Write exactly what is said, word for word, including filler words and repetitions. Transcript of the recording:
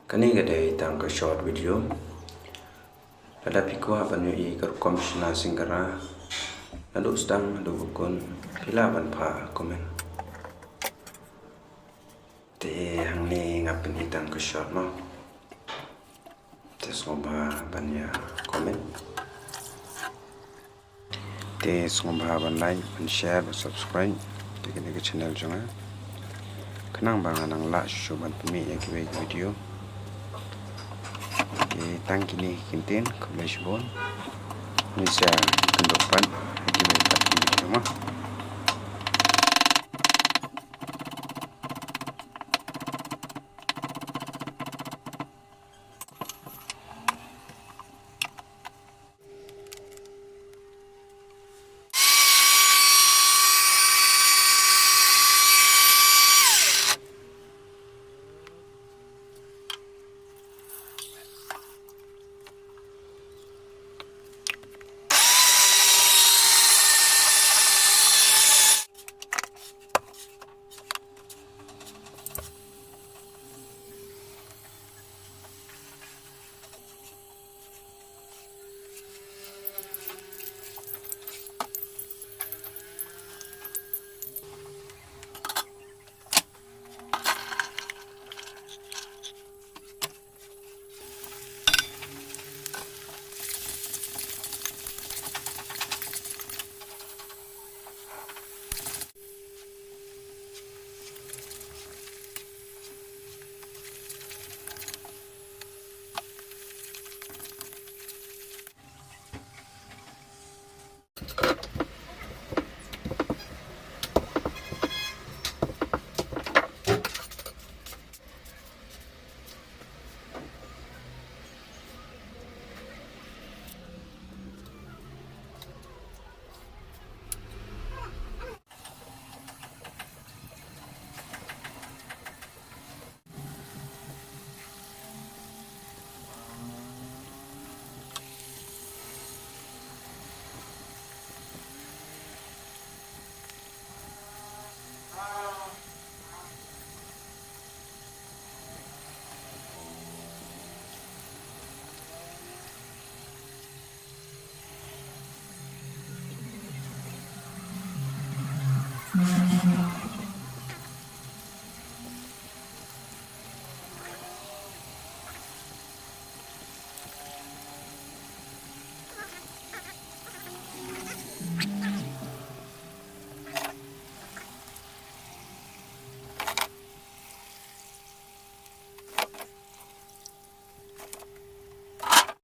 Kane ka dei tang ka short video. Lada phi kwah ban ïohi ka rukom shna singkara naduh sdang haduh ba kut, phi lah ban phah comment. Te hangne nga pynhiar tang ka short mo. Te sngewbha ban ïa comment. Te sngewbha ban like, ban share, ban subscribe te kane ka channel jong nga, khnang ba nga nang lah shuh shuh ban pynmih ïa kiwei ki video. Te tang kine ki ktien, khublei shibun. Ngin sa ïakynduh pat ha kiwei pat ki video mo.